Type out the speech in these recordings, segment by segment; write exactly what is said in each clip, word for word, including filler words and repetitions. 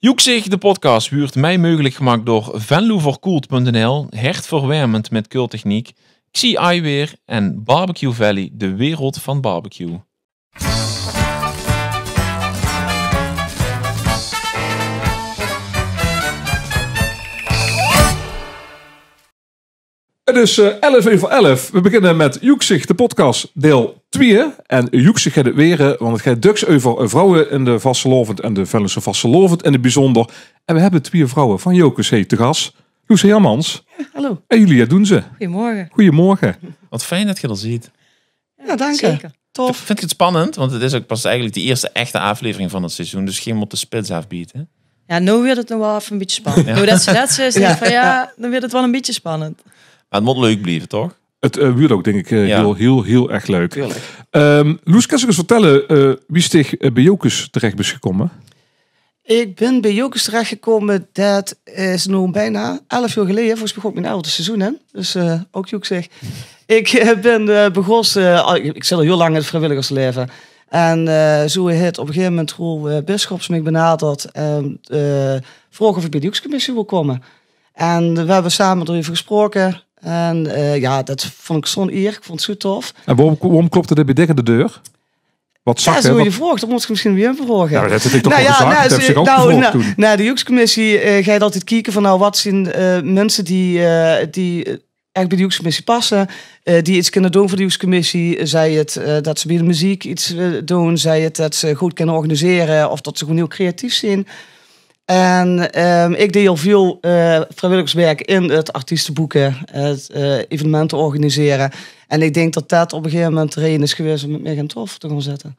Joeksig, de podcast, wuurt mei meugelik gemaak door venloverkoelt punt n l, hertverwermend met keultechniek, Xi Eyewear en Barbecue Valley, de wereld van barbecue. Het is eh, elf euver elf. We beginne met Joeksig, de podcast, deil twieë. En joeksig geit het waere, want het geit döks euver vrouwe in de vastelaovend en de Venlose vastelaovend in het bijzonder. En we hebbe twieë vrouwe van Jocus Heet te gas. Loes Hermans. Hallo. En Julia Doenze. Goeiemorge. Goeiemorge. Wat fijn det geer d'r zeet. Ja, dank je. Zeker. Tof. Vindt geer het spannend? Want het is ook pas eigenlijk de eerste echte aflevering van het seizoen, dus geer mót de spits aafbiete. Ja, noe wuurt het nog waal effe een bietje spannend. Ja. Noe det ze det zaet, is het van, ja, dan wuurt het waal een bietje spannend. Maar het mót leuk blieve, toch? Het eh, wuurt ook, denk ik, eh, heel, heel, heel erg leuk. Tuurlijk. Ehm, Loes, kins se ens vertelle eh, wie se eh, bij Jocus terecht bis gekomme? Ik bin bij Jocus terechtgekomen, det is noe bijna elf jaor geleje. Volgens mich begon ik mien elfde seizoen, hè. Dus eh, ook Joeksig. Ik eh, bin eh, begós, eh, al- ik zit al heel lang in het vrijwilligersleven. En eh, zo het op een gegeven moment Roel eh, Bisschops mich benaderd en eh, vroog of ik bij de Joekscommissie wil komen. En we hebben samen erover gesproken. En eh, ja, det vond ik zo'n eer. Ik vond het zo tof. En waarom, waarom klopte dit bij dich aan de deur? Wat zag det is een goeie vraog. Det mót ik misschien weer vraoge. Ja, det is toch waal gezag. Det is zich ook gevraogd toen. Nou, de Joekscommissie eh, geit altied kieke van, nou, wat zien eh, minse die, eh, die eh, echt bij de Joekscommissie passe, eh, die iets kinne doen voor de Joekscommissie. Zij het eh, det ze bij de muziek iets eh, doen, zij het det ze goed kinne organisere of det ze gewoon heel creatief zien. En ehm, ik deej al veel eh, vrijwilligerswerk in het artiesteboeke, het eh, evenementen organiseren. En ik denk det det op een gegeven moment de reden is geweest om het meer gaan tof te gaan zetten.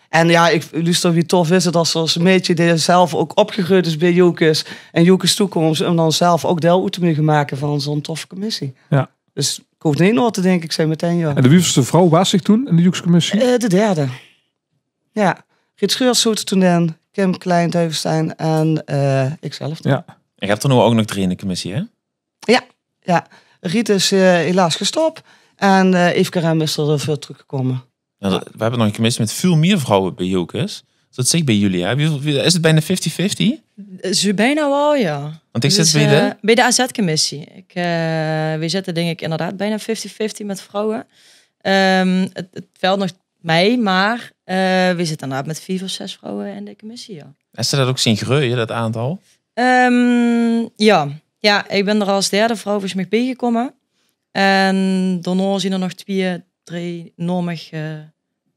En ja, ik luister wie tof is het als, als meidje die zelf ook opgegroeid is bij Jocus en Jocus toekomst, om dan zelf ook deel uit te mogen maken van zo'n toffe commissie. Ja. Dus ik hoef niet nog te denken, ik zei meteen ja. En de wieverste vrouw was zich toen in de Joekscommissie? Eh, de derde. Ja. Riet Scheurs zoot toen in, Kim Klein Duivenstein en eh, ikzelf toen. Ja. Ik heb er nu ook nog drie in de commissie, hè? Ja, ja. Riet is eh, helaas gestopt en eh Eve Karem is er voor teruggekomen. Ja, dat- we hebben nog een commissie met veel meer vrouwen bij Jocus. Dat zit bij jullie, hè? Wie, wie- is het bijna fifty-fifty? Zo bijna wel, ja. Want ik Dus, zit bij de... eh, bij de A Z-commissie. Ik, eh, we zitten denk ik inderdaad bijna fifty-fifty met vrouwen. Ehm, het, het valt nog mee, maar eh, we zitten inderdaad met vier of zes vrouwen in de commissie, ja. Is dat ook zien groeien, dat aantal? Ehm, ja. Ja, ik ben er als derde vrouw volgens mij bijgekomen. En daarna zijn er nog twee, drie nog eh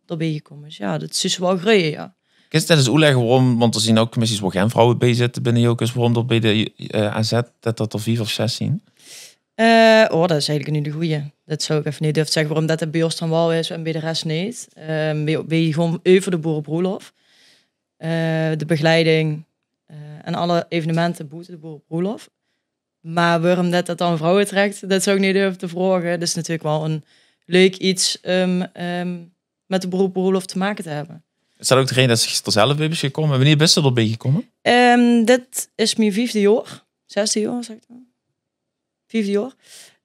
erbij gekomen. Dus ja, dat is dus wel groeien, ja. Is dat eens oetleggen waarom, want er zijn ook commissies waar geen vrouwen bij zitten binnen Jocus, waarom dat bij de eh, A Z dat dat er vier of zes zijn? Eh, oh, dat is eigenlijk nu de goeie. Dat zou ik even niet durven zeggen waarom dat het bij ons dan wel is en bij de rest niet. Ehm bij, bij gewoon over de boerenbroelof. Eh, de begeleiding eh, en alle evenementen boeten de boerenbroelof. Maar waarom dat, dat dan vrouwen trekt, dat zou ik niet durven te vragen. Dat is natuurlijk wel een leuk iets om ehm, met de boerenbroelof te maken te hebben. Is dat ook de reden dat ze er zelf bij is gekomen? Wanneer bist du erbij gekomen? Ehm, dit is mijn viefde jaar. Zesde jaar, zeg ik dan. Viefde jaar.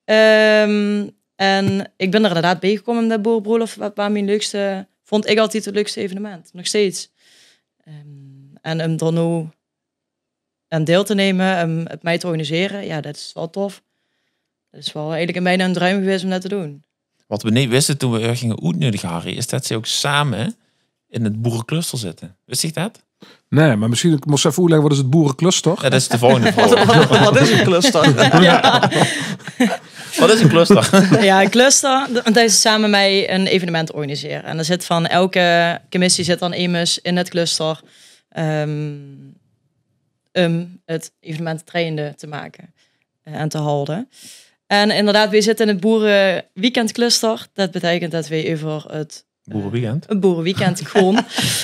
Ehm, en ik ben er inderdaad bij gekomen met boerenbroelof. Wat waar mijn leukste, vond ik altijd het leukste evenement. Nog steeds. Ehm, en om dan nu aan deel te nemen, om het mee te organiseren, ja, dat is wel tof. Dat is wel eigenlijk in bijna een droom geweest om dat te doen. Wat we niet wisten toen we u gingen uitnodigen, Harry, is dat ze ook samen in het boerencluster zitten. Wist ik dat? Nee, maar misschien moet je even uitleggen, wat is het boerencluster? Ja, dat is de volgende vraag. Wat is een cluster? Wat is een cluster? Ja, een cluster, dat is samen met een evenement organiseren. En er zit van elke commissie zit dan immers in het cluster ehm, om het evenement trainende te maken eh, en te houden. En inderdaad, we zitten in het boerenweekendcluster. Dat betekent dat we over het Boerenweekend. Een boerenweekend gewoon.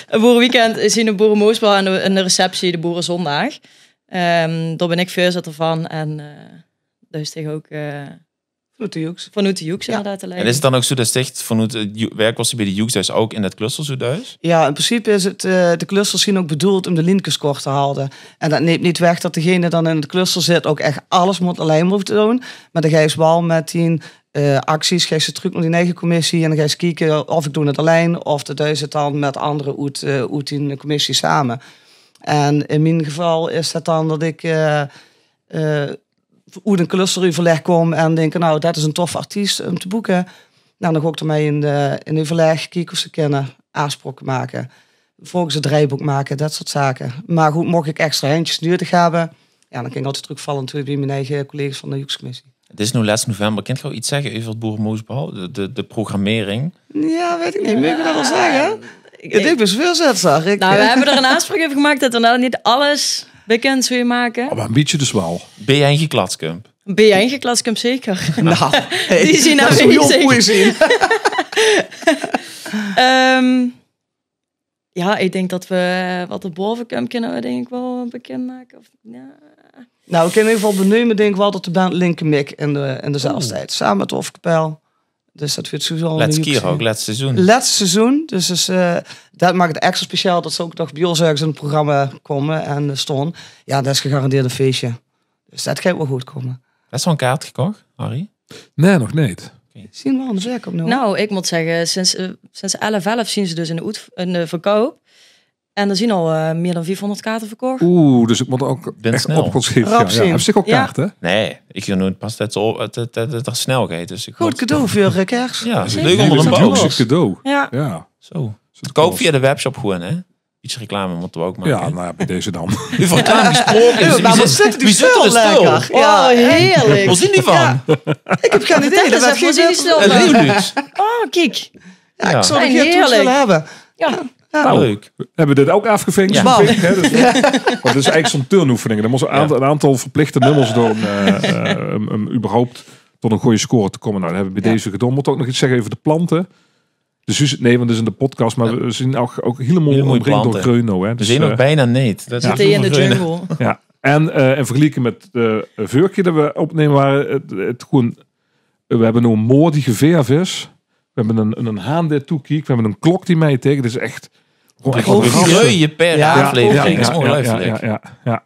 Een boerenweekend is in een boerenmoosbal en de, en de receptie de boerenzondag. Ehm daar ben ik voorzitter van en eh daar is tegen ook eh Vanuit de Joeks. Vanuit de Joeks Ja. Inderdaad te En leiden. Is het dan ook zo dat sticht vanuit het Ju- werk was bij de Joeks, dus ook in dat cluster zo thuis? Ja, in principe is het, eh, de clusters zien ook bedoeld om de linkes kort te houden. En dat neemt niet weg dat degene dan in het cluster zit ook echt alles moet alleen moeten doen. Maar dan ga je wel met die eh, acties, ga je terug naar die eigen commissie en dan ga je kijken of ik doe het alleen of dat doe je het dan met anderen uit, eh, uit die commissie samen. En in mien geval is det dan det ik eh, eh, oet ein clusteroverleg kom en dink, nou, det is ein toffe artiest um te boeke. Nou, dan gaon ik d'r mei in, de, in overleg, kiek of ze kinne aafspraoke make. Volges het draaiboek make, det soort zake. Maar good, mocht ik extra hendjes nudig hebbe, ja, dan kin ik altied terugvalle natuurlik bie mien eige collega's van de joekscommissie. Het is noe lèts november. Kint geer al iets zegge euver het Boeremoosbal? De, de, de programmering? Ja, weit ik neet. Maag ik det waal zegge? Ik, ik bin veurzitter. Ik, nou, we hebbe d'r ein aafspraok euver gemaak det we nou neet alles bekend zólle make. Maar ein bietje dus waal. B N G Klatskump. B N G Klatskump zeker. Nou, die zien aanwezig. Ehm, ja, ik dink det we wat d'r baove kump, kinne we dink ik waal bekend make. Of, ja. Nou, ik kin in ieder geval beneume, dink ik waal, det de band Linke Mik in de, in de zaal steit. Same met de Hofkapel. Dus det wuuert sowieso ein lètste kier, ouk lètste seizoen. Lètste seizoen. Dus, dus eh, det maak het extra speciaal det ze ouk nog bie ós örges in het programma komme en eh, staon. Ja, det is gegarandeerd ein feesje. Dus det geit waal good komme. Hes se al ein kaart gekoch, Harry? Nae, nog neet. Zien we aan de verkoop noe? Nou, ik mot zegge, sinds, eh, sinds elf elf zien ze dus in de, oet, in de verkoup. En d'r zien al eh, mier dan viefhonderd kaarte verkoch. Oeh, dus ik mot ouk echt snel op gaon zitten. Rap zien. Hebs se ouk kaarte? Nae, ik huur noeit pas det ze op- det, det, det het snel geit. Dus ik good cadeau veur eh, kers. Ja, leuk onder de boom. Cadeau. Ja. Zo. Koup via de webshop gewoon, hè? Iets reclame motte we ouk make. Ja, nou ja, bie deze dan. Euver reclame gesproke. Wie zitte die spul lekker. Oh, heerlijk. Wo zien die van? Ik heb gein idee. Det is echt, wo zien die spul van? Oh, kiek. Ja, ik zou het hier toe willen hebben. Ja. Nou, leuk. Hebbe we dit ouk aafgevink? Ja. Zo'n vink, hè? Dus, want het is eigelik zo'n turnoefening. Dan mos se ein aantal, ein aantal verplichte nummers doon eh, eh, um, um überhaupt tot ein gooj score te komme. Nou, det hebbe we bie deze gedaon. Mot ouk nog iets zegge euver de plante? Dus, nae, want het is in de podcast, maar we zien ouk, ouk hielemaol omringd door greun noe, hè. Dus, we zien nog bijna neet. Det is echt in de jungle. Ja. En eh, in vergeliking met de veurige kier det we opname ware, het, het gewoon, we hebbe noe ein moer die geverf is. We hebbe ein, ein haan dae toekiek. We hebbe ein klok die meitekt. Het is echt gewoon echt wat. Greuje per aflevering. Ja, is ongeluifelik. Ja, ja.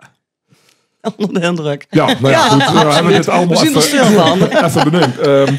Onder de indruk. Ja, nou ja, goed. We hebbe dit allemaol effe beneump. Ehm,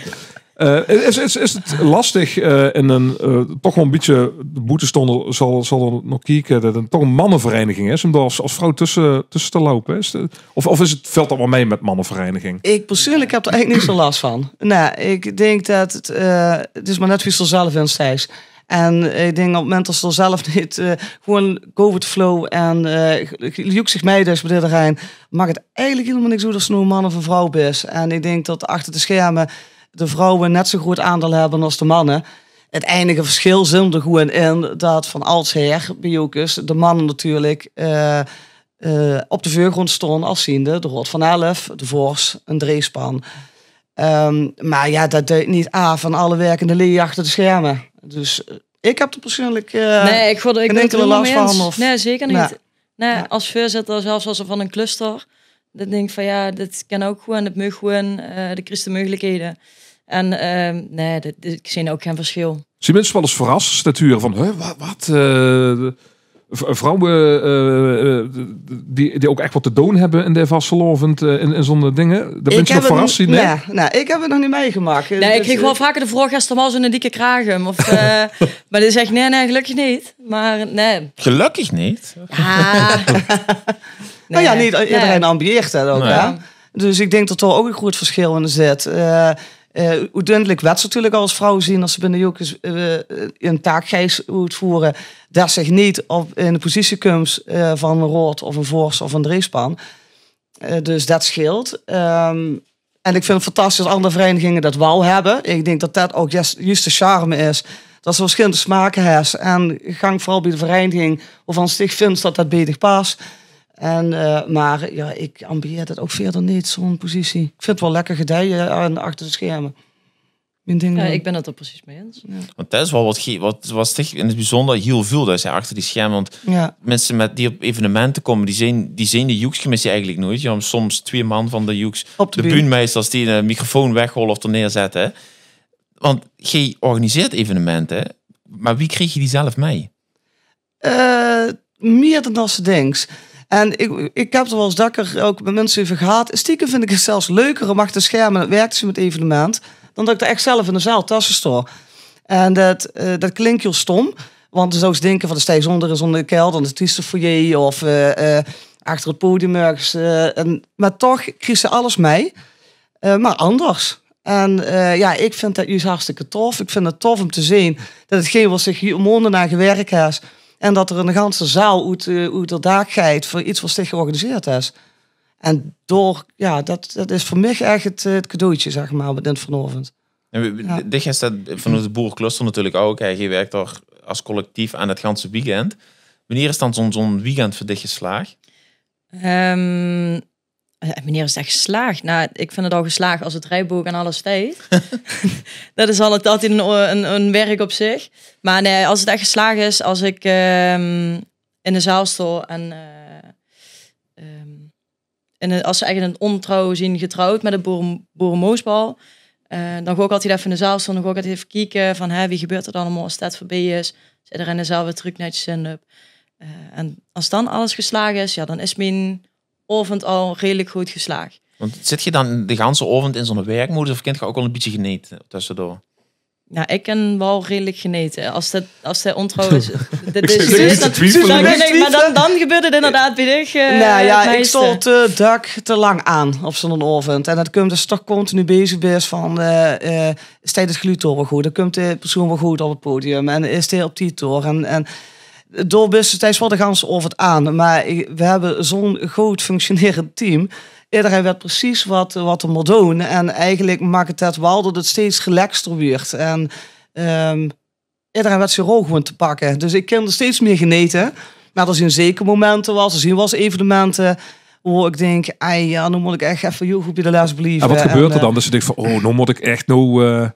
eh, is, is, is het lastig eh, in ein, eh, toch waal ein bietje, de boetestaonder zal, zal d'r nog kieke, det het toch ein mannevereiniging is, um dao als, als vrouw tusse, tusse te loupe? Is de, of, of is het, velt det waal mei met mannevereiniging? Ik persoonlijk heb d'r eigelik neet zo last van. Nou, ik dink det het, eh, het is maar net wie se d'r zelf in steis. En ik dink op het moment det se d'r zelf neet eh, gewoon go with the flow en eh, joeks dich mei dus bie iederein, maak het eigelik hielemaol niks oet of se noe ein man of ein vrouw bis. En ik dink det achter de scherme de vrouwe net zo'n groot aandeel hebbe als de manne. Het einige verschil zit d'r gewoon in det van alsher bie Jocus de manne natuurlik eh, eh, op de veurgrond staon als ziende de Raod van Elf, de Vors, ein dreejspan. Ehm, maar ja, det duit neet aaf aan alle werkende leje achter de scherme. Dus eh, ik heb d'r persoonlijk eh, nae, ik gein inkele last van. Nae, zeker neet. Nae, als veurzitter, zelfs als se van ein cluster, det dink ik van ja, det kan ouk gewoon, det maag gewoon, eh, de kriegs de meugelikhede. En ehm, nae, det, det, ik zeen ouk gein verschil. Zien minse waal ens verras, det ze hure van, hè, wat, wat eh, v- vrouwe eh, eh, die, die ouk echt wat te doon hebbe in de vastelaovend, eh, in, in zo'n dinge? Det minse nog verras zien, nae? Ja, nou, ik heb het nog neet meigemaak. Nae, ik krieg waal vaker de vraog: "Hes se waal zo'n dikke kraag um?" Of eh, maar dan zeg ik: "Nae, nae, gelökkig neet." Maar nae. Gelökkig neet? Ja. Nou ja, neet iederein ambieert det ouk, hè? Dus ik dink det d'r ouk ein groot verschil in zit. Eh, eh, oeteindelik wets se natuurlik al als vrouw zien, als se binne Jocus eh, ein taakgeis oetvoere, det se neet op, in de positie kums eh, van ein Raod of ein Vors of ein dreejspan. Eh, dus det scheelt. Ehm, en ik vind het fantastisch als andere vereiniginge det waal hebbe. Ik dink det det ouk juist, juist de charme is. Det se verschillende smake hes. En gank veural bie de vereiniging wovan se dich vinds det det bie dich pas. En eh, maar ja, ik ambieer det ouk wiejer neet, zo'n positie. Ik vind het waal lekker gedeie en achter de scherme. Mien ding Ja, doon. Ik bin het d'r precies mei ens. Want det is waal wat, ge- wat, wat zich in het bijzonder hiel veul, det is achter die scherme. Want minse met die op evenemente komme, die zien, die zien de joekscommissie eigelik noeit. Die hebbe soms twee man van de joeks, de buunmeisters, die de microfoon weghaole of d'r neerzette. Want geej organiseert evenemente, maar wie krieg geej die zelf mei? Eh, mier dan det se dinks. En ik, ik heb d'r waal ens dakker ouk met minse euver gehad. Stiekem vind ik het zelfs leuker um achter de scherme aan het werk te zien met evenement, dan det ik d'r echt zelf in de zaal tösse staon. En det, eh, det klink hiel stom. Want ze zouwe dinke van, de steis onder in zoe'n kelder, in de trieste foyer of eh, eh, achter 't podium örges. Eh, en, maar toch kriegs ze alles mei, eh, maar anders. En eh, ja, ik vind det juus hartstikke tof. Ik vind 't tof um te zeen det 't geen wat zich hie maonde aan gewirk is en det er 'n ganse zaal oet, eh, oet 'r daak geit veur iets wat zich georganiseerd is. En door, ja, det, det is veur mich ech 't, eh, 't cadeautje, zeg maar, op dit vanaovend. En we- we- Ja. Dich is det vanoet de boerecluster natuurlik ouk. Hè. Geej wirk d'r as collectief aan 't ganse weekend. Wannier is dan zoe'n zoe'n weekend veur dich geslaag? Ehm, eh, wannier is 't ech geslaag? Nou, ik vind 't al geslaag as 't dreibook en alles steit. Det is al 't, altied 'n, 'n, 'n werk op zich. Maar nee, as 't ech geslaag is, as ik ehm, in de zaal stoon en eh, ehm, in de, as ze ech in 't ontrouw zien getrouwd met 't boere, boeremoosbal, eh, dan gaon ik altied effe in de zaal stoon, dan gaon ik altied effe kieke van, hè, wie gebeurt 't allemaol as det veurbie is? Zit iederein dezelfde truc netjes in? Hup. Eh, en as dan alles geslaag is, ja, dan is mien aovend al redelik good geslaag. Want zit geej dan de ganse aovend in zoe'n werkmodus of kint geej ouk wel 'n bietje genete tössedoor? Ja, ik kan wel redelik genete. As det, as de ontrouw is, det zit is even te twiefele. Dan, nee, maar dan, dan gebeurt 't inderdaad bie dich. Eh, Nou ja, het ik meiste. stond te dök te lang aan op zoe'n aovend. En det kump as se toch continu bezig bis van, eh, eh, steit 't geluid dao wel good? Dan kump de persoon wel good op 't podium en is dae op tied dao? En, en dao bis se steeds wel de ganse aovend aan. Maar ik- we hebbe zoe'n good functionerend team. Iederein weit precies wat, wat er mót doon. En eigelik maak 't det wel det 't steeds relaxter wuurt. En ehm iederein weit zien rol gewoeën te pakke. Dus ik kan d'r steeds mier genete. Maar er zien zeker momente, wel, er zien wel ins evenemente, wo ik dink, ei ja, noe mót ik ech effe hiel good bie de les blieve. En wat En, gebeurt er eh, dan? Dus ik denk van, oh, noe mót ik ech noe... eh,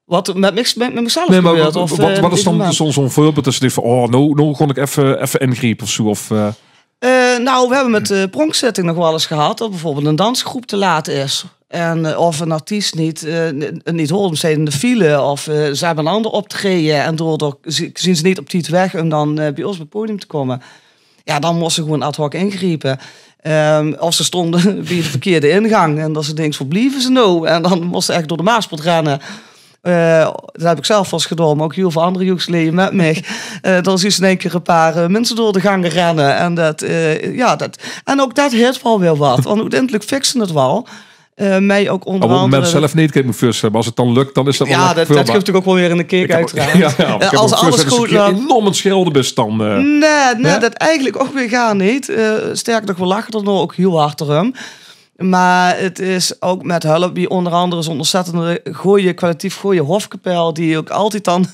Wat met, mich, met, met mezelf nee, maar gebeurt? wat, Of, wat, eh, wat is dan evenement? zo'n zo'n voorbeeld dat je denkt van, oh, noe, noe gaon ik effe effe ingriepe of zoe? Of, eh, Eh, nou, we hebbe met de pronkzitting nog wel ins gehad det bijvoorbeeld 'n dansgroep te laat is. En, eh, of 'n artiest niet, eh, n- niet hoort, omdat ze in de file of eh, ze hebbe 'n ander optraeje en daodoor zi- zien ze niet op tied weg um dan eh, bie ós op 't podium te komme. Ja, dan mós se gewoeën ad hoc ingriepe. Ehm, of ze stonde bie de verkeerde ingang en det se dinks, wo blieve ze noe? En dan mós se ech door de Maaspoort renne. Eh, det heb ik zelf wel ins gedaon, maar ouk hiel väöl andere jeugdleden met mich. Eh, dan zuus se in ein kier 'n paar eh, minse door de gange renne. En det, eh, ja, det, en ouk det haet wel weer wat. Want oeteindelik fikse ze 't wel. Eh, mei ouk onder op 't moment andere zelf niet, kan ik me voorstellen. Maar als het dan lukt, dan is dat wel Ja, lekker det, det veurbaar. guf 't ouk wel weer in de keek Ik kan me- uiteraard. Ja, ja, ik Eh, kan me als ook alles voorstellen, goed als je een keer löp. enorm aan 't schelden bent, dan... eh, Nee, nee, hè? det eigelik ouk weer gaar niet. Eh, sterker nog, we lache d'r noe ouk hiel hard um. Maar 't is ouk met hulp wie onder andere zoe'n ontzettende goeie, kwalitatief goeie hofkapel, die ouk altied dan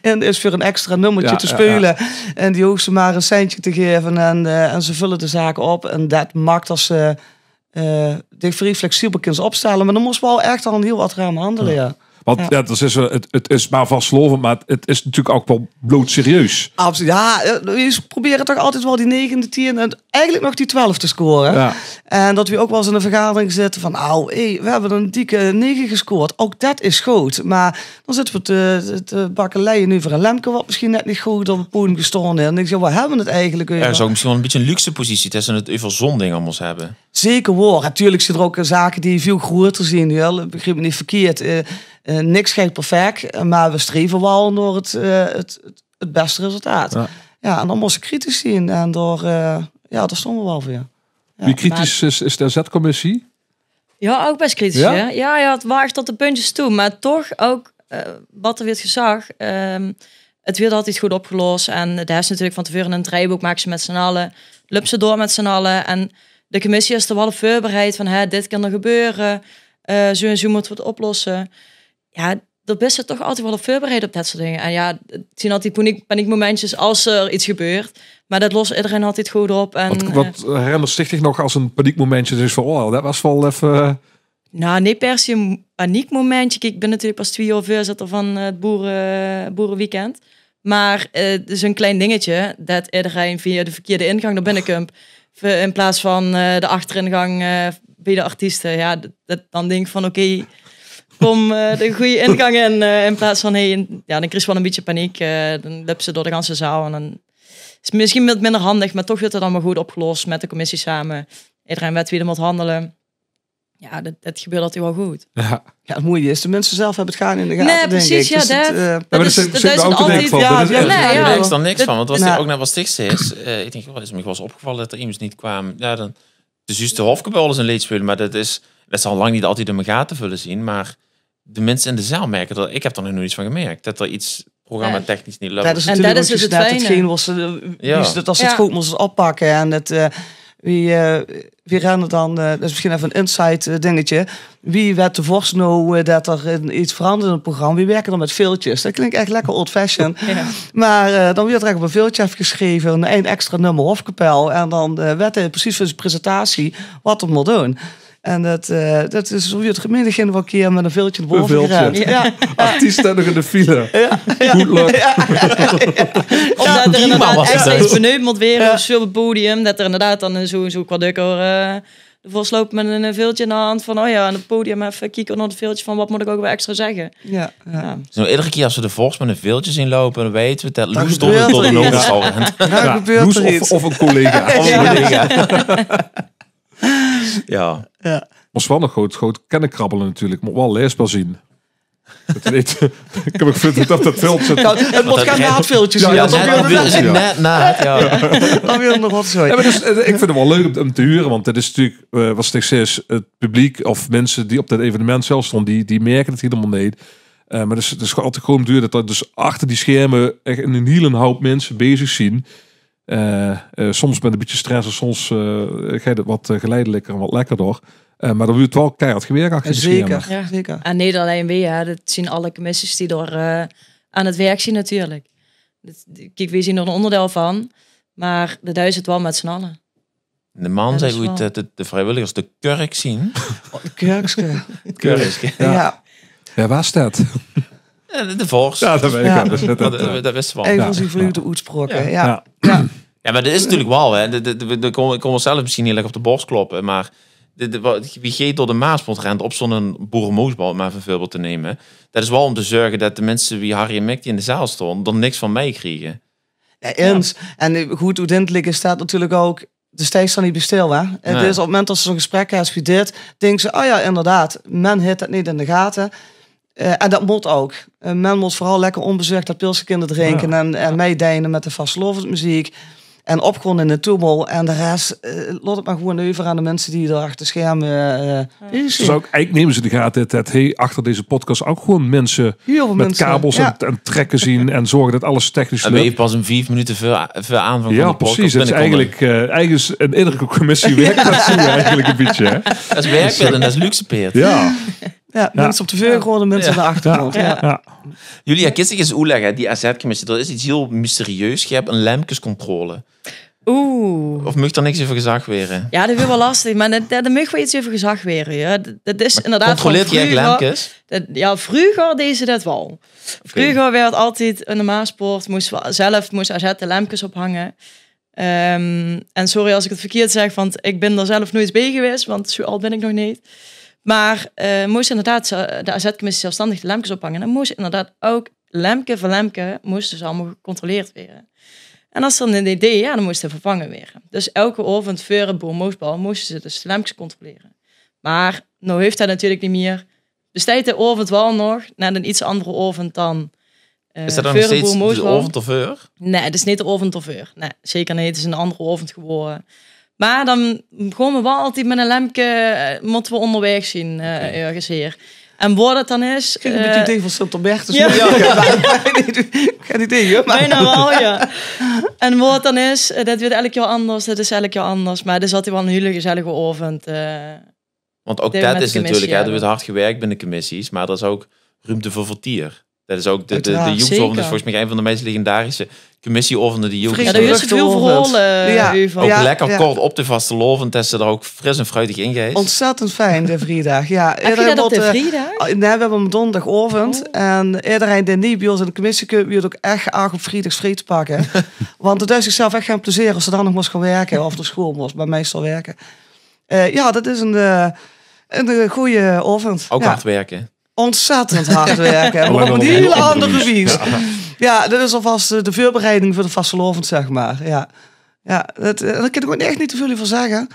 in is veur 'n extra nummertje Ja, te ja, speule. En die hoof se maar 'n centje te gaeve en, eh, en ze vulle de zaak op. En det maak det se eh dich vrij flexibel kins opstelle. Maar dan mós se wel ech al hiel wat ruim handele, ja. Want Ja. ja, dat is, eh, het, het is maar vastlovend, maar het, het is natuurlijk ook wel bloodserieus. Absoluut. Ja, eh, we probere toch altied wel die nege, die tien en eigelik nog die twelf te score. Ja. En det we ouk wel ins in 'n vergadering zitte van, au, hey, we hebbe 'n dikke nege gescoord. Ouk det is good. Maar dan zitte we te, te bakkeleie noe veur 'n lempke wat misschien net niet good op 't podium gestaon haet. En ik zeg, waar hebbe we 't eigelik euver? Ja, zou misschien wel een beetje een luxe positie tussen het euver zo'n ding allemaal hebben. Zeker waor. Natuurlik zien d'r ouk zake die väöl groeter zien. Hè. Begriep me niet verkeerd. Eh, eh, niks geit perfect, maar we streve wel nao 't, eh, 't, 't, 't beste resultaat. Ja. Ja, en dan mós se kritisch zien. En dao, eh, ja, dao staon we wel veur. Ja. Wie kritisch is, is de Z-commissie? Ja, ouk best kritisch, Ja? hè? Ja, ja, het waor ech tot de puntjes toe. Maar toch ouk, eh, wat er weurt gezag, ehm, het weurt altied good opgelos. En het is natuurlik van te veure 'n dreibook, maak se met z'n alle, löp se door met z'n alle. En de commissie is d'r wel op veurbereid van, hè, dit kan er gebeure, eh, zoe en zoe mótte we het oplosse. Ja, dao bis se toch altied wel op veurbereid op det soort dinger. En ja, het zien altied paniek, paniekmomentjes as er iets gebeurt. Maar det los iederein altied good op. En, Wat, eh, wat herinnert zich dich nog als een paniekmomentje? Dus van, oh, dat was wel even... Nou, niet per se een paniekmomentje. Kiek, ik ben natuurlijk pas twee jaar voorzitter van eh, het boeren, boerenweekend. Maar eh, het is een klein dingetje dat iedereen via de verkeerde ingang naar binnen komt. V- In plaats van eh, de achteringang eh, bij de artiesten. Ja, dat, dat dan denk ik van oké, kom eh, de goede ingang in. Eh, in plaats van, hey, in- ja, dan krijg je wel een beetje paniek. Eh, dan loopt ze door de ganse zaal en dan is het misschien wat minder handig, maar toch wordt het allemaal goed opgelost met de commissie samen. Iedereen weet wie er moet handelen. Ja, det, det gebeurt altied waal good. Ja. Ja, het moeie is, de minse zelf hebbe het gaar neet in de gate, dink ik. Precies, ja, dus det, eh, det is, det is altied, ja, die hebbe er niks van, want wat ik ook net, wat Stig zei, is, eh, ik denk, oh, is mich waal eens opgevallen det er emes neet kwaam. Ja, dan, dus juist de Hofkapel is een leed speule, maar det is, det zal lang neet altied in de gate vulle zien, maar de minse in de zaal merke det, ik heb er nog noeit van gemerkt, det er iets programmatechnisch neet löp. Det is natuurlik dus het fijne. Hetgeen wat ze, eh, wie ze det, as ze het good moste oppakke. En het, eh, wie, eh, wie renne dan, eh, det is misschien effe een inside, eh, dingetje. Wie wet de vors now, eh, det er in, iets verandert in het programma? Wie werke dan met veeltjes? Det klink echt lekker old-fashioned. Ja. Maar, eh, dan weurt er echt op een veeltje effe geschreve, een, een extra nummer Hofkapel. En dan, eh, wet hij precies veur zijn presentatie wat er moet doen. En det, eh, det is, zo weurt er menigeen waal keer met een veeltje nao bove gerend. Ja. Artiest nog in de file. Ja. Good luck. Ja. Of det er inderdaad extra iets beneud moet waere of zo op het podium, det er inderdaad dan zo, zo qua dukker, eh, de vors löp met een, een veeltje in de hand van, oh ja, aan het podium effe kieke nao het veeltje van, wat moet ik ook weer extra zegge? Ja, ja. Zo, iedere keer as we de vors met een veeltje zien loupe, dan weite we det Loes door de, door de notenstaol rent. Dan gebeurt er iets. Of, of een collega. Of een collega. Ja. Ja. Mos waal nog good, good kenne krabbele natuurlik. Mot waal leesbaar zien. Det weet, ik heb ook vind det det veeltje... Nou, het mot gein naad veeltje zien. Ja, det is net naad, ja. Dan weer nog wat zo. Ja, maar dus, eh, ik vind het waal leuk om, om te hure, want het is natuurlik, eh, wat ik zeg, is het publiek of minse die op det evenement zelf stonde, die, die merke het hielemaol neet. Eh, maar dus, het is altied gewoen bedoeld det er dus achter die scherme echt een, een hiele houp minse bezig zien. Eh, eh, soms met een bietje stress en soms, eh, geit het wat, eh, geleidelijker en wat lekkerder. Eh, maar d'r weurt waal keihard gewerkt achter die scherme. Zeker, zeker. En neet allein weej, hè. Det zien alle commissies die d'r, eh, aan het werk zien natuurlik. Det, kiek, weej zien d'r een onderdeel van, maar det doon ze het waal met z'n alle. De man zei oeit det de, de vrijwilligers de kurk zien. Oh, de kurkske. Kurkske. Ja. Ja. Wae waas det? Ja, de, de vors. Ja, det weet ik. Det wiste we al. Een van zien vleugte oetspraoke, ja. Ja, maar det is natuurlik waal, hè. De, de, de, de, kom, kom zelf misschien neet lekker op de bors kloppe, maar de, de, wie geej door de Maaspoort rent op zo'n boeremoosbal, om maar een veurbeeld te neme. Det is waal om te zörge det de minse wie Harry en Mick die in de zaal stonde, d'r niks van meikriege. Ja, eens. En, eh, good, oeteindelik is det natuurlik ook, de steis d'r neet bie stil, hè. Het is op het moment det ze zo'n gesprek hebbe wie dit, dinke ze, oh ja, inderdaad, men het het neet in de gate. Eh, en det mot ook. Eh, men mot veural lekker onbezörg det pilske kinne drinke en, en meideine met de vastelaovesmuziek. En opgaon in de toemel. En de res, eh, laot het maar gewoen euver aan de minse die d'r achter scherme, eh, bezig zien. Dus ook, eigenlijk neme ze de gate det, det, hey, achter deze podcast ook gewoen minse met kabels en, en trekke zien en zörge det alles technisch löp. En weej pas een vief minute veur, veur aanvang van de podcast binnekomme. Ja, precies. Het is eigenlijk, eh, eigenlijk is in iedere commissie werkt det zo eigenlijk een bietje, hè? Det is werkbeeld en det is luxe peerd. Ja. Ja, minse op de veurgroond, minse aan de achterkant. Ja. Julia, kins se ins oetlegge, die A Z-commissie, det is iets hiel mysterieus. Geej hebbe een lempkescontrole. Oeh. Of maag d'r niks euver gezag waere? Ja, det weurt waal lastig, maar det, det, d'r maag waal iets euver gezag waere, ja. Det, det is inderdaad van vreuger. Controleert geej lempkes? Det, ja, vreuger deje ze det waal. Oké. Vreuger weurt altied in de Maaspoort, mos zelf, mos A Z de lempkes ophange. Ehm, en sorry as ik het verkeerd zeg, want ik bin d'r zelf noeit beej gewaes, want zo aod bin ik nog neet. Maar, eh, mos inderdaad de A Z-commissie zelfstandig de lempkes ophange. En mos inderdaad ook lempke veur lempke moste ze allemaol gecontroleerd waere. En as d'r een neet deje, ja, dan mos d'r vervange waere. Dus elke aovend veur het boeremoosbal moste ze dus de lempkes controlere. Maar now hoof det natuurlik neet mier. Besteit de aovend waal nog, net een iets andere aovend dan, eh, veur het boeremoosbal. Is det dan nog steeds de aovend d'rveur? Nee, het is neet de aovend d'rveur. Nee, zeker neet. Het is een andere aovend gewore. Maar dan gaon we waal altied met een lempke, eh, motte we onderwaeg zien, eh, örges heer. En wo det dan is, krieg ik een bietje, eh, idee van Sint Albert. Ja. Gein idee, hè, maar bijna waal, ja. En wo het dan is, eh, det weurt elk jaor anders, det is elk jaor anders. Maar het is altied waal een hiele gezellige aovend, eh. Want ook det is natuurlik, hè, d'r weurt hard gewerkt binne commissies, maar d'r is ook ruumte veur vertier. Det is ook de, de, de joeksaovend is volges mich ein van de meis legendarische commissieaovende die joek. Ja, d'r is väöl verhaole euver. Ook lekker kort op de vastelaovend, det se d'r ook fris en fruitig in geis. Ontzettend fijn, de vriedag. Ja, heb je det op de vriedag? Nee, we hebbe hem op donderdagaovend. En ederein dae neet bie ós in de commissie kump, weurt ook echt geacht op vriedags vrie te pakke. Want det duit zichzelf echt gein plezeer as se dan nog mos gaon werke of nao school mos, maar meistal werke. Eh, ja, det is een, eh, een, eh, goeie aovend. Ook hard werke. Ontzettend hard werke. Maar op een hele andere wies. Ja, det is alvast, eh, de veurbereiding veur de vastelaovend, zeg maar. Ja. Ja, det, eh, dao kin ik ook echt neet te väöl euver zegge.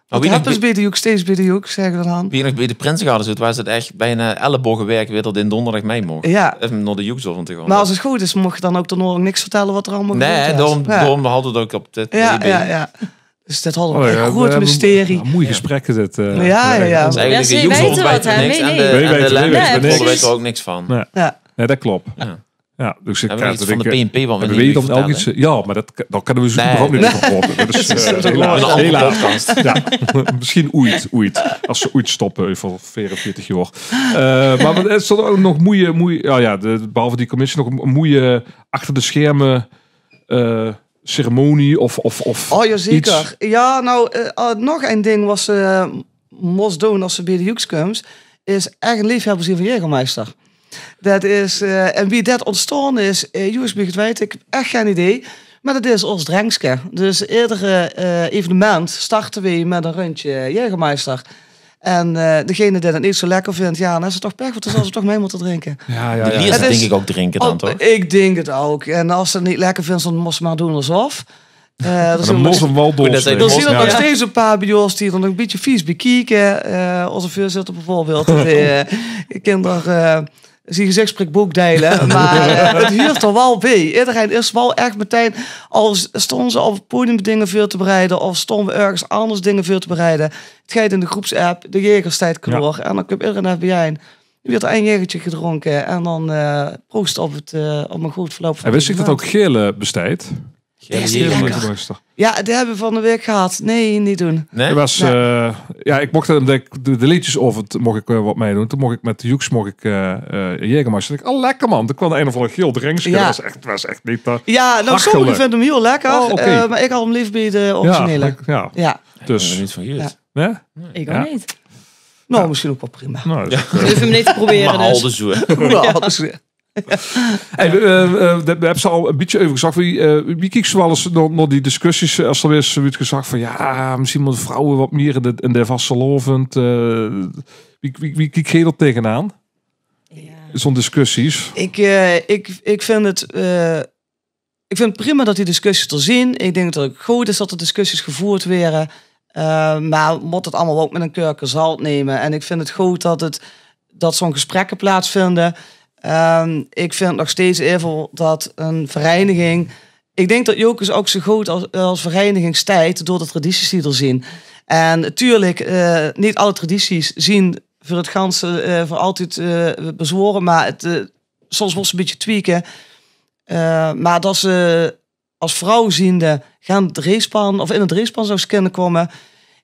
Wat happens bie de joeks, steeds bie de joeks, zègke v'r dan. Wie nog bie de Prinsegarde zoot, waas 't ech bijna ellebogewerk wae d'r d'n donderdag mei moch. Ja. Eve nao de joeks te gaon. Mer es 't good is, moch geer dan ouch daonao niks vertèlle wat d'r allemaol gebeurd waas. Nae, daorum hadde v'r 't ouch op de tv. Ja, ja. Dus dat hadde v'r ech 'n groot mysterie. Moei gesprek is dit. Ja, ja, ja. Eigelik de joeks wete wat, hè? Nae, nae. Weej weite d'r ouch niks van. Nae, dat klop. Ja, dus ik van de P N P, want we weten dan elk iets. Ja, maar dat, daar kunnen we zo überhaupt niet over praten. Dat is, eh, helaas. Ja, misschien ooit, ooit. Als ze ooit stoppen over veerentwintig jaar. Eh, maar er stond ook nog moeie, moeie, ja, ja, de, behalve die commissie nog een moeie achter de schermen eh, ceremonie of, of, of. Oh, jazeker. Ja, nou, eh, ah, nog ein ding wat ze mos doon as ze bie de joeks kums, is ech ein leefhebber zien van Jägermeister. Dat is, eh, en wie dat ontstaon is, eh, joeks, wie 't weit, ik heb ech gein idee. Maar dat is ós drinkske. Dus iedere, eh, evenement starte we met een rundje Jägermeister. En, eh, degene die dat niet zo lekker vindt, ja, dan is het toch pech, want dan zal ze toch mee moeten drinken. Ja, ja, ja. Die liers het, denk ik, ook drinken dan, toch? Ik denk het ook. En als ze het niet lekker vindt, dan mos ze maar doen alsof. Eh, er zien er nog steeds een paar bij ons die er nog een beetje vies bij kieken. Eh, onze voorzitter bijvoorbeeld. Die, eh, kinder, eh, zien gezicht spreekt boekdelen. Maar, eh, het huurt er wel bij. Iedereen is wel echt meteen, al s-, stonden ze op het podium dingen voor te bereiden of stonden we ergens anders dingen voor te bereiden. Het geit in de groepsapp, de Jägerstijd klaor. Ja. En dan komt iedereen even bijeen. Er werd ein jägertje gedronken en dan, eh, proost op het, eh, op een goed verloop van het evenement. En wist ik dat ook Gele bestijt? Gele Jägermeister. Ja, die hebben we van de week gehad. Nee, niet doen. Nee? Het was, eh, ja, ik mocht er, de, de, de leedjesavond mocht ik, eh, wat meedoen. Toen mocht ik met de joeks, mocht ik, eh, eh, Jägermeister. Ik, oh, lekker man. Toen kwam er een of ander geel drinkske. Ja. Dat was echt, was echt niet te hachelen. Ja, nou, sommigen vinden hem heel lekker, oh, oké, eh, maar ik had hem liever bij de originele. Ja, ja. Ja. Dus. Ja, niet van gehuurd. Ja? Ik ook niet. Nou, misschien ook wel prima. Nou, dat is, eh, hoeven hem niet te proberen, dus. Maar al de zoe. Hey, we, eh, eh, we hebben ze al een beetje over gezag. Wie, eh, wie kiek ze wel eens naar, naar die discussies, eh, als er weer zoiets gezag van, ja, misschien moeten vrouwen wat meer in de, in de vastelaovend, eh, wie, wie, wie kiek je daar tegenaan? Ja. Zo'n discussies. Ik, eh, ik, ik vind het, eh, ik vind het prima dat die discussies er zien. Ik denk dat het goed is dat er discussies gevoerd worden. Eh, maar moet het allemaal ook met een kurke zout nemen. En ik vind het goed dat het, dat zo'n gesprekken plaatsvinden. Ehm, ik vind nog steeds even dat een vereniging, ik denk dat Jocus ook zo goed als, als vereniging stijt door de tradities die er zien. En natuurlijk, eh, niet alle tradities zien voor het ganse, eh, voor altijd, eh, bezworen, maar het, eh, soms wordt ze een beetje tweaken. Eh, maar dat ze als vrouw ziende gaan dreespan of in het dreespan zou kunnen komen.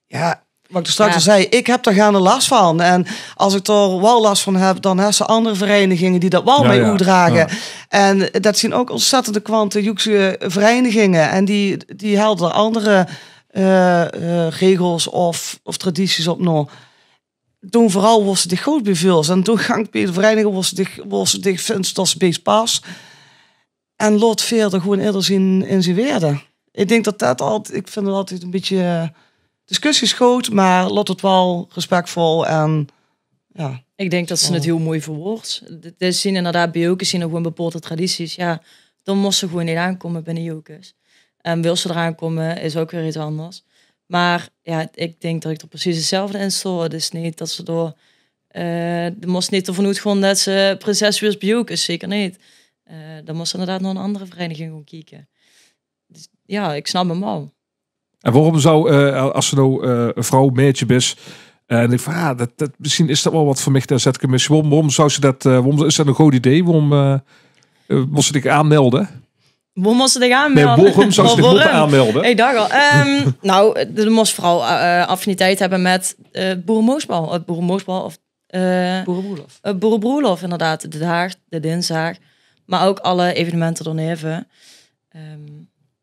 Ja, wat ik er straks al zei, ik heb daar geen last van. En als ik er wel last van heb, dan heb ze andere verenigingen die dat wel mee oetdragen. En dat zien ook ontzettende kwante joekse verenigingen. En die, die helden andere, eh, eh, regels of, of tradities op nao. Doon vooral wos ze dich good bij veuls. En doon gank bij de vereniging wos ze dich, wos ze dich vinds dat ze bij pas. En laot veerder gewoon ieder zien in zien weerde. Ik denk dat dat altijd, ik vind het altijd een beetje, eh, discussies goed, maar laot het wel respectvol en, ja. Ik denk dat ze het heel mooi verwoordt. De, de zien inderdaad bij Jocus zien er gewoon bepaalde tradities. Ja, dan mos ze gewoon niet aankomen binnen Jocus. En wils ze eraan komen, is ook weer iets anders. Maar ja, ik denk dat ik er precies hetzelfde in stoor. Het is niet dat ze door, eh, de mos niet ervan oetgaan dat ze prinses wiers bij Jocus, zeker niet. Eh, dan mos ze inderdaad naar een andere vereniging gaan kieken. Dus, ja, ik snap hem wel. En waarom zou, eh, als ze nou, eh, een vrouw, meidje bis, en ik van, ah, dat, dat, misschien is dat wel wat voor mich, de Z K M S, waarom, waarom zou ze dat, eh, waarom is dat een goed idee? Waarom, eh, eh, mos ze dich aanmelden? Waarom mos ze dich aanmelden? Nee, waarom zou ze dich moeten aanmelden? Ik dacht al, ehm, nou, de mos vooral, eh, affiniteit hebben met, eh, boerenmoosbal. Het boerenmoosbal of, eh, boerenbroelof. Het boerenbroelof, inderdaad. De daag, de dinsdaag. Maar ook alle evenementen daarneven. Ehm,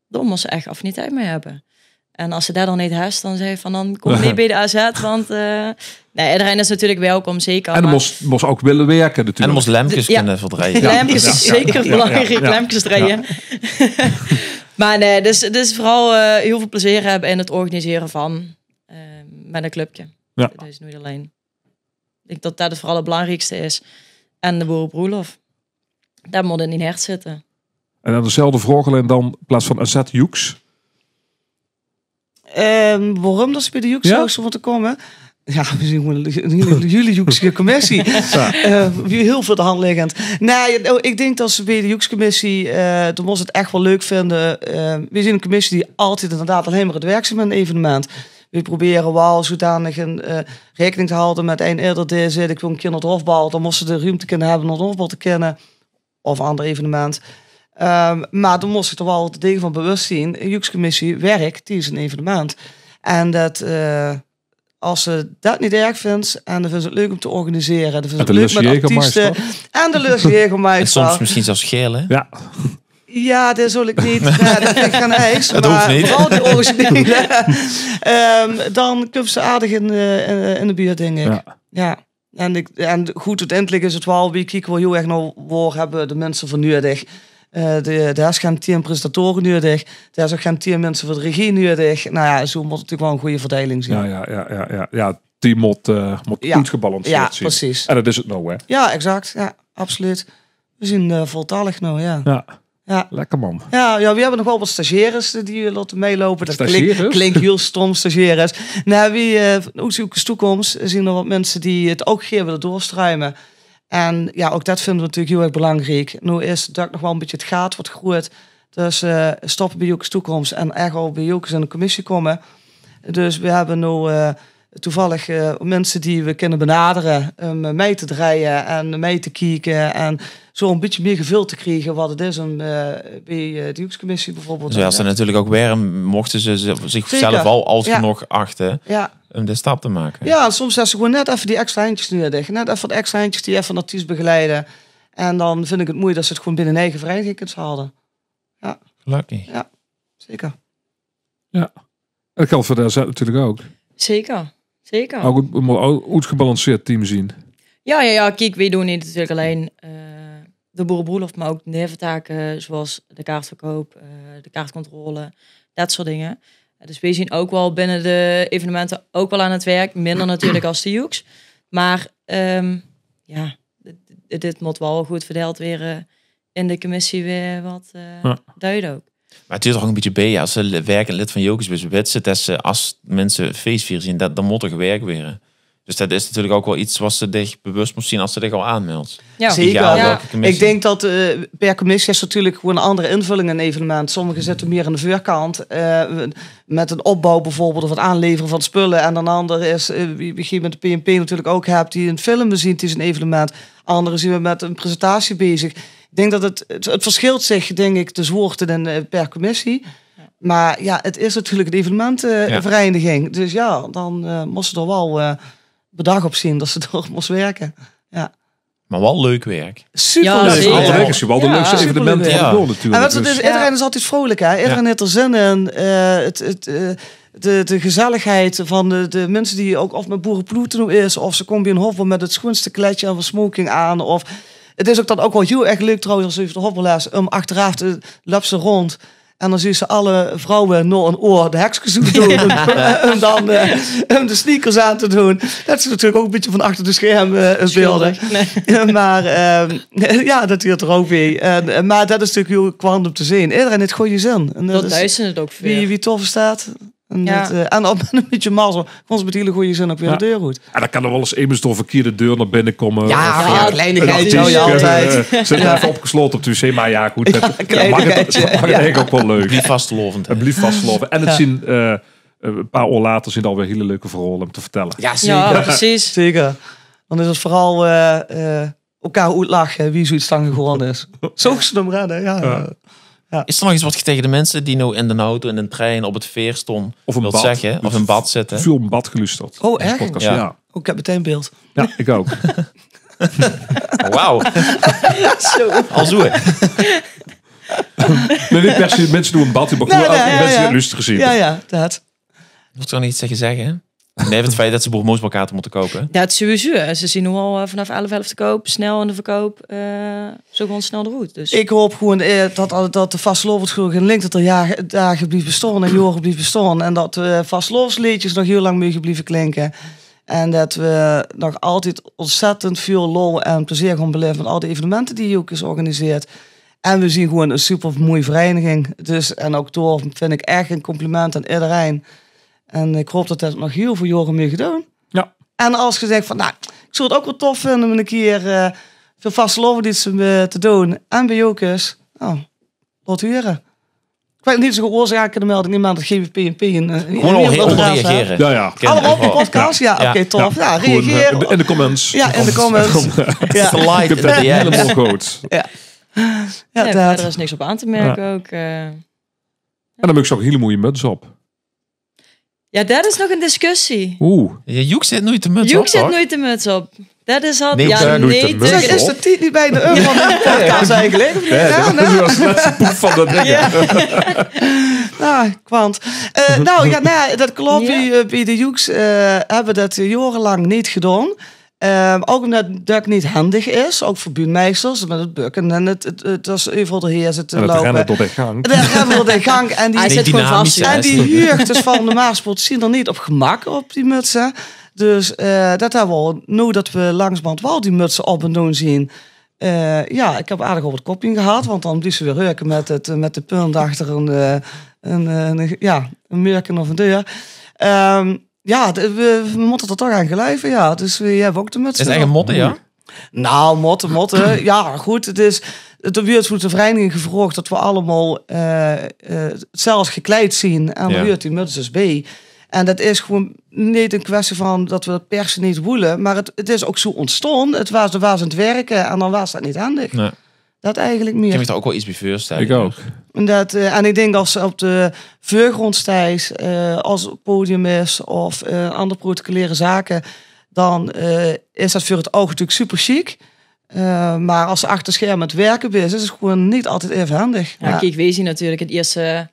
daar mos ze echt affiniteit mee hebben. En als ze dat dan niet hebt, dan zei je van, dan kom niet bij de A Z, want, eh, nee, iedereen is natuurlijk welkom, zeker. En dan mos, mos ook willen werken, natuurlijk. En dan mos lempjes kunnen verdrijven. Lempjes, zeker belangrijk, lempjes draaien. Maar nee, dus, dus vooral, eh, heel veel plezier hebben in het organiseren van, eh, met een clubje. Ja. Dat is niet alleen. Ik denk dat dat het vooral het belangrijkste is. En de boerenbroelof. Dat moet in je hart zitten. En dan dezelfde vraag, alleen dan in plaats van A Z Joeks. Ehm, waorum dat ze bie de Joeks zoewe mote kómme? Ja, we zien gewoen 'n hiel, hiel Joekske commissie. Eh, wie hiel väöl de hand liggend. Nae, nou, ik dink dat ze bie de Joeks commissie, eh, dan mos ze 't ech waal leuk vinde. Eh, we zien 'n commissie die altied inderdaad allein mer 't werk zien mit 'n evenement. We probere waal zoedanig 'n, eh, raekening te halde mit ein eerder die zit, ik wil 'ne kier nao 't hofbal, dan mos ze de ruumte kinne hebbe nao 't hofbal te kinne. Of ander evenement. Ehm, maar dan mos ze zich d'r waal de ding van bewust zien. 'n Joeks commissie werk, die is 'n evenement. En dat, eh, as ze dat neet erg vindt, en dan vindt ze 't leuk om te organisere, dan vindt ze 't leuk mit artieste. En de Lus Jägermeister. En soms misschien zelfs geel, hè? Ja. Ja, dat zal ik neet. Ja, dat vind ik gen eis. Dat hoeft neet. Vooral die originele. Ehm, dan kump ze aardig in, eh, in, in de buurt, dink ik. Ja. En, ik, en good, oeteindelik is 't waal, wie kieke we hiel erg nao, wao hebbe we de minse veur nuuedig? Eh, de, de has gen tien presentatoren nuuedig. De has ouk gen tien minse veur de regie nuuedig. Nou ja, zoe mot 't natuurlik waal 'n goeie verdeiling zien. Ja, ja, ja, ja, ja. Ja, die mot, eh, mot oetgebalanceerd zien. Ja, precies. En dat is 't nou, hè? Ja, exact. Ja, absoluut. We zien, eh, voltallig nou, ja. Ja. Ja. Lekker, man. Ja, ja, we hebbe nog waal wat stagiaires die we laote meiloupe. Dat klink, klink hiel stom, stagiaires. Nou, wie, eh, van Oetgebalanceerd Toekomst zien d'r wat minse die 't ouk gaer wille doorstruime. En ja, ouk dat vinde we natuurlik hiel erg belangriek. Nou is dat nog waal 'n bietje 't gaat wat groeit tösse, eh, stoppe bie Joekes Toekomst en ech al bie Joekes in de commissie kómme. Dus we hebbe nou, eh, toevallig, eh, minse die we kinne benadere um, eh, mei te drejje en mei te kieke en zoe 'n bietje mier geveul te kriege wat 't is um, eh, bie, eh, de Joekescommissie bieveurbeeld. Dus ja, as ze natuurlik ouk werm, mochte ze, ze zichzelf al alt genóg achte um de stap te make. Ja, en soms hebs se gewoen net effe die extra hendjes nuuedig. Net effe wat extra hendjes die effe 'n artiest begeleide. En dan vind ik 't moei dat se 't gewoen binne 'n eige vereiniging kins halde. Ja. Gelukkig. Ja, zeker. Ja. En dat geldt veur de A Z natuurlik ouk. Zeker, zeker. Ouk 'n, 'n oetgebalanceerd team zien. Ja, ja, ja, kiek, we doon neet natuurlik allein, eh, de boerebroelof, maar ouk de neventake, zoeas de kaartverkoup, eh, de kaartcontrole, dat soort dinger. Eh, dus we zien ouk waal binne de evenemente ouk waal aan 't werk. Minder natuurlik as de Joeks. Maar, ehm, ja, dit, dit mot waal good verdeild waere in de commissie weer wat, eh, duit ouk. Maar 't huurt toch ouk 'n bietje bie, ja, as se li-, werkend lid van Joekes bis, wits se, des se as minse feesviere zien, dat, dan mot d'r gewerk waere. Dus dat is natuurlik ouk waal iets wat se dich bewust mos zien as se dich al aanmelds. Ja. Zeker. Egaal welke commissie. Ik dink dat, eh, per commissie is natuurlik gewoen 'n andere invulling in 'n evenement. Sommige zitte mier aan de veurkant, eh, mit 'n opbouw bieveurbeeld of 't aanlevere van spölle. En 'n ander is, eh, wie, wie geej mit de P N P natuurlik ouk hebt, die 'n film bezien, die is 'n evenement. Andere zien we mit 'n presentatie bezig. Ik dink dat 't, 't, 't verschilt zich, dink ik, de zwaorte in, eh, per commissie. Maar ja, 't is natuurlik 'n evenementevereiniging. Dus ja, dan, eh, mos se d'r waal, eh, bedach op zien dat se d'r mos werke. Ja. Maar waal leuk werk. Superleuk. Ja, zeker. Alle werk is waal de leukste evenemente van 't jaor natuurlik. En wat 't is, iederein is altied vreulik, hè? Iederein het d'r zin in. Eh, 't, 't, eh, de, de gezelligheid van de, de minse die ouk of mit boereproete noe is, of se kómme bie 'n hofbal mit 't schoenste kleidje of 'n smoking aan, of 't is ouk dan ouk waal hiel erg leuk trouwens, as se de hofbal hes, um achteraaf te, löps se rónd en dan zuus se alle vrouwe nao 'n oor de hekskes oet te doon. Um dan, eh, um de sneakers aan te doon. Dat is natuurlik ouk 'n bietje van achter de scherme, eh, beelde. Schuldeg, nae. Maar, ehm, ja, dat huurt d'r ouk bie. En, eh, maar dat is natuurlik hiel kwantum te zien. Iederein het gooj zin. En dat is, wie, wie tof is dat? En, ja, dat, eh, en op 'n bietje mazzel kóns se mit hiel gooj zin ouk weer de deur oet. En dan kan d'r waal ins emes door verkierde deur nao binne kómme. Ja, of, eh, kleinigheidje, 'n artiest, eh, zit effe opgeslaote op de wc, maar ja, good, dat maak 't, maak 't eigelik ouk waal leuk. Blief vastelaovend. 't Blief vastelaovend. En 't zien, eh, 'n paar oor later zien 't alweer hiel leuke verhaole um te vertelle. Ja, zeker. Ja, precies. Zeker. Dan is 't veural, eh, eh, elkaar oetlache wie zoe iets dan gewore is. Zo is 't um redde, ja. Ja. Is d'r nog iets wat ge tege de minse die noe in d'n auto, in d'n trein, op 't veer stónge, of in bad, wilt zegge? Of in bad zitte? Väöl in bad gelusterd. Oh, ech? Podcast, ja. Oh, ik heb metein beeld. Ja, ik ouk. Wauw. Zo. Al zoe, hè? Nae, neet per se minse die in bad, maar gewoen minse die aan 't lustere zien. Ja, ja, dat. Wilt ge nog iets zegge, hè? Naeve 't feit dat ze boeremoosbalkaarte mote koupe. Dat sowieso. Ze zien noe al, eh, vanaaf elf elf te koup, snel in de verkoup, eh, zo gewoen snel d'roet. Dus ik haop gewoen, eh, dat, dat de vastelaovend gewoen gen link, dat d'r jao-, daag blief bestaon en jaore blief bestaon. En dat de vastelaovesleedjes nog hiel lang moge blieve klinke. En dat we nog altied ontzettend väöl lol en plezeer goon belaeve mit al die evenemente die Joekes organiseert. En we zien gewoen 'n super moei vereiniging. Dus, en ouk door vind ik ech 'n compliment aan iederein. En ik hoop dat det nog hiel väöl jaore mei gedoon. Ja. En as ge zegt van, nou, ik zou het ook wel tof vinden om een keer eh, veur vastelaovend iets eh, te doen. En bij Jocus, nou, laot hure. Ik weet niet zo oorzaken de melding, niemand het G B P en P en eh, Gewoon al reageren. Allemaal op de podcast? Ja, oké, tof. Ja, reageren. In de comments. Ja, in de comments. Slide in de D M's. Helemaal goed. Ja, ja, daar is niks op aan te merken ook. Uh. En dan heb ik zo'n hele mooie muts op. Ja, dat is nog een discussie. Oeh. Ja, Joek zit nooit de muts Joek op, zit toch? Nooit de muts op. Dat is al... Nee, ja, nee, is de titel niet bij de Euro van de podcast eigenlijk? Ja, nee, dat is het laatste poef van dat ding. Ja. Ah, kwant. Uh, nou ja, nee, dat klopt. Ja. Bij, uh, bij de Joeks uh, hebben we dat jarenlang niet gedaan. Um, ook omdat het niet handig is, ook voor buurmeesters, met het bukken en het, het, het, het is euvel de heer zitten lopen. En het rennen tot in gang. En die huurtes van de Maaspoort zien er niet op gemak op die mutsen. Dus uh, dat hebben we al, nu dat we langzamerhand wel die mutsen op en doen zien. Uh, ja, ik heb aardig op het kopje gehad, want dan blieft ze weer reuken met, het, met de punt achter een, uh, een, een, ja, een murken of een deur. Um, Ja, we, we motte er toch aan geluive, ja. Dus we hebben ook de muts. Is eigen motte, ja? Nou, motte, motte. Ja, goed, het is... Het werd voor de vereniging gevraagd dat we allemaal uh, uh, hetzelfde gekleid zien. En dan huurt die muts dus bij. En dat is gewoon niet een kwestie van dat we dat per se niet willen. Maar het, het is ook zo ontstaan. Het was, er was aan het werken en dan was dat niet handig. Nee. Dat eigenlijk meer. Ik kan me daar ook wel iets bij voorstellen. Ik ook. Dat, uh, en ik denk als ze op de voorgrond stijgt, uh, als het podium is of uh, andere protocolaire zaken, dan is dat voor het oog natuurlijk super chic. Maar als ze achter schermen aan het werken is, is het gewoon niet altijd even handig. Ja, ja. Kijk, wij zien natuurlijk het eerste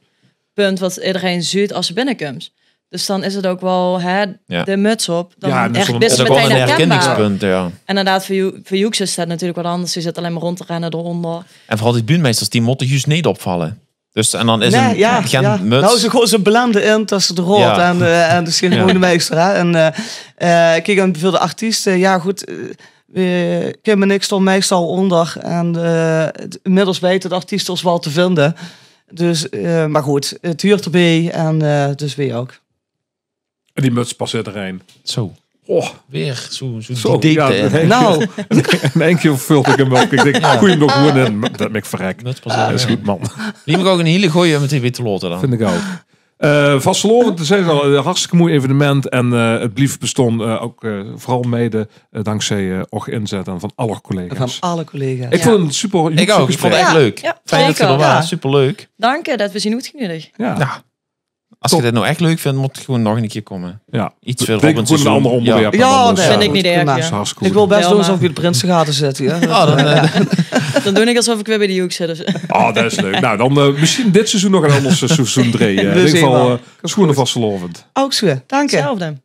punt wat iedereen zuut als ze binnenkomt. Dus dan is het ook wel hè, ja. De muts op. Dan ja, echt best meteen herkenbaar. Ja. En inderdaad, voor, voor Joeks is dat natuurlijk wat anders. Je zit alleen maar rond te rennen eronder. En vooral die buurmeesters, die moeten juist niet opvallen. Dus en dan is nee, een ja, geen ja. Muts. Nou, ze, ze blenden in tussen de rol ja. en, uh, en de ceremoniemeester. Hè? En uh, uh, kijk, en bijvoorbeeld de artiesten, ja goed, we kunnen niks dan meestal onder. En inmiddels weten de artiesten ons wel te vinden. Dus, uh, maar goed, het huurt erbij en uh, dus weer ook. En die muts passeert er ein. Zo. Oh. Weer zo, zo, zo die deepte ja, in. Nou. In één keer vult ik hem op. Ik denk, ja. Goeie hem nog gewoon in. Dat ben ik verrek. Muts passeert er ein. Is goed, man. Die heb ik ook een hele goeie om het weer te laten dan. Vind ik ook. Uh, vastelaovend, dat zijn al een hartstikke mooi evenement. En uh, het blijft bestaan uh, ook vooral mede dankzij och inzet van alle collega's. Van alle collega's. Ik vond het super. Ik ook. Ik vond het echt leuk. Ja, fijn dat je er was. Superleuk. Dank je dat we zien uitgenodigd. Ja. Als je dit nou echt leuk vindt, moet je gewoon nog een keer komen. Ja. Iets verder op een seizoen. Een ander onderwerp. Ja, dat vind ik niet erg. Ik wil best doen alsof ik de prinsengaten zit. Ja. Dan doe ik alsof ik weer bij de Joeks zit. Oh, dat is leuk. Nou, dan misschien dit seizoen nog een ander seizoen drie. In ieder geval, schone vastelaovend. Ook zo, dank je. Hetzelfde.